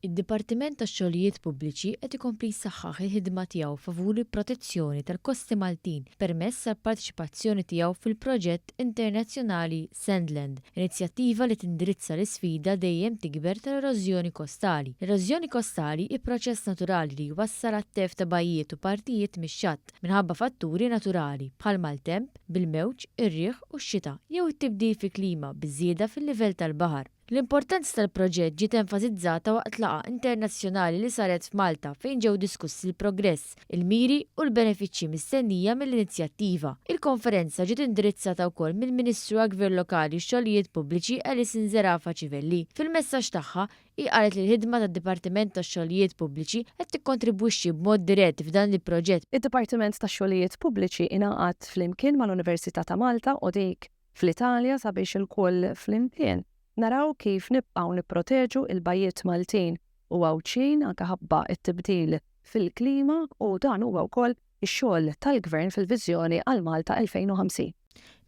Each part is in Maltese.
Id-Dipartiment tax-Xogħlijiet Pubbliċi qed ikompli jsaħħaħ il-ħidma tiegħu favur il-protezzjoni tal-kosti Maltin permezz tal-parteċipazzjoni tiegħu fil-proġett internazzjonali Sandland, inizjattiva li tindirizza l-isfida dejjem tikber tal-erożjoni kostali. L-erożjoni kostali hi proċess naturali li jwassal għat-telf ta' bajjiet u partijiet mix-xatt minħabba fatturi naturali bħal maltemp, bil-mewġ, ir-riħ u x-xita jew it-tibdil fil-klima biż-żieda fil-livell tal-baħar. L-importanza tal-proġett ġiet enfasizzata waqt laqgħa internazzjonali li saret f'Malta fejn ġew diskussi l-progress, il-miri u l-benefiċċji mistennija mill-inizjattiva. Il-konferenza ġiet indirizzata wkoll mill-Ministru għall-Gvern Lokali u x-Xogħlijiet Pubbliċi Alison Zerafa Civelli. Fil-messaġġ tagħha, hi qalet li l-ħidma tad-Dipartiment tax-Xogħlijiet Pubbliċi qed tikkontribwixxi b'mod dirett f'dan il-proġett. Id-Dipartiment tax-Xogħlijiet Pubbliċi ingħaqad flimkien mal-Università ta' Malta u dik fl-Italja sabiex ilkoll flimkien naraw kif nibqgħu nipproteġu l-bajjiet Maltin u Għawdxin anke ħabba t-tibdil fil-klima u dan huwa wkoll ix-xogħol tal-Gvern fil-viżjoni għal Malta 2050.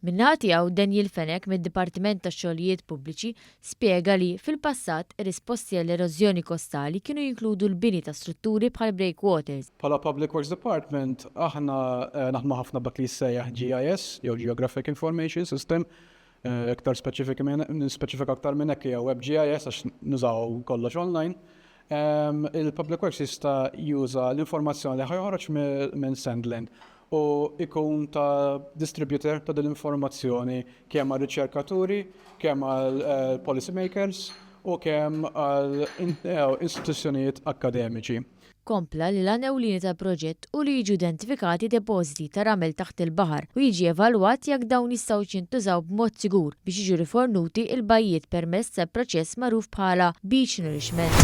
Min-naħa tiegħu, Daniel Fenech mid-Dipartiment tax-Xogħlijiet Pubbliċi spjega li, fil-passat, ir-risposti għall-erożjoni kostali kienu jinkludu l-bini ta' strutturi bħal breakwaters. Bħala Public Works Department aħna naħdmu ħafna b'dak li jissejjaħ GIS jew Geographic Information System, iktar nispeċifika aktar minn hekk hija Web GIS għax nużaw kollox online. Il-Public Works jista' juża l-informazzjoni li ħa joħroġ minn Sandland u jkun ta' distributor ta' din l-informazzjoni kemm għar-riċerkaturi, kemm għal policy makers u kemm għal istituzzjonijiet akkademiċi. Kompla li l-għan ewlieni tal-proġett hu li jiġu identifikati depożiti ta' ramel taħt il-baħar u jiġi evalwat jekk dawn jistgħux jintużaw b'mod sigur biex jiġu rifornuti l-bajjiet permezz tal-proċess magħruf bħala beach nourishment.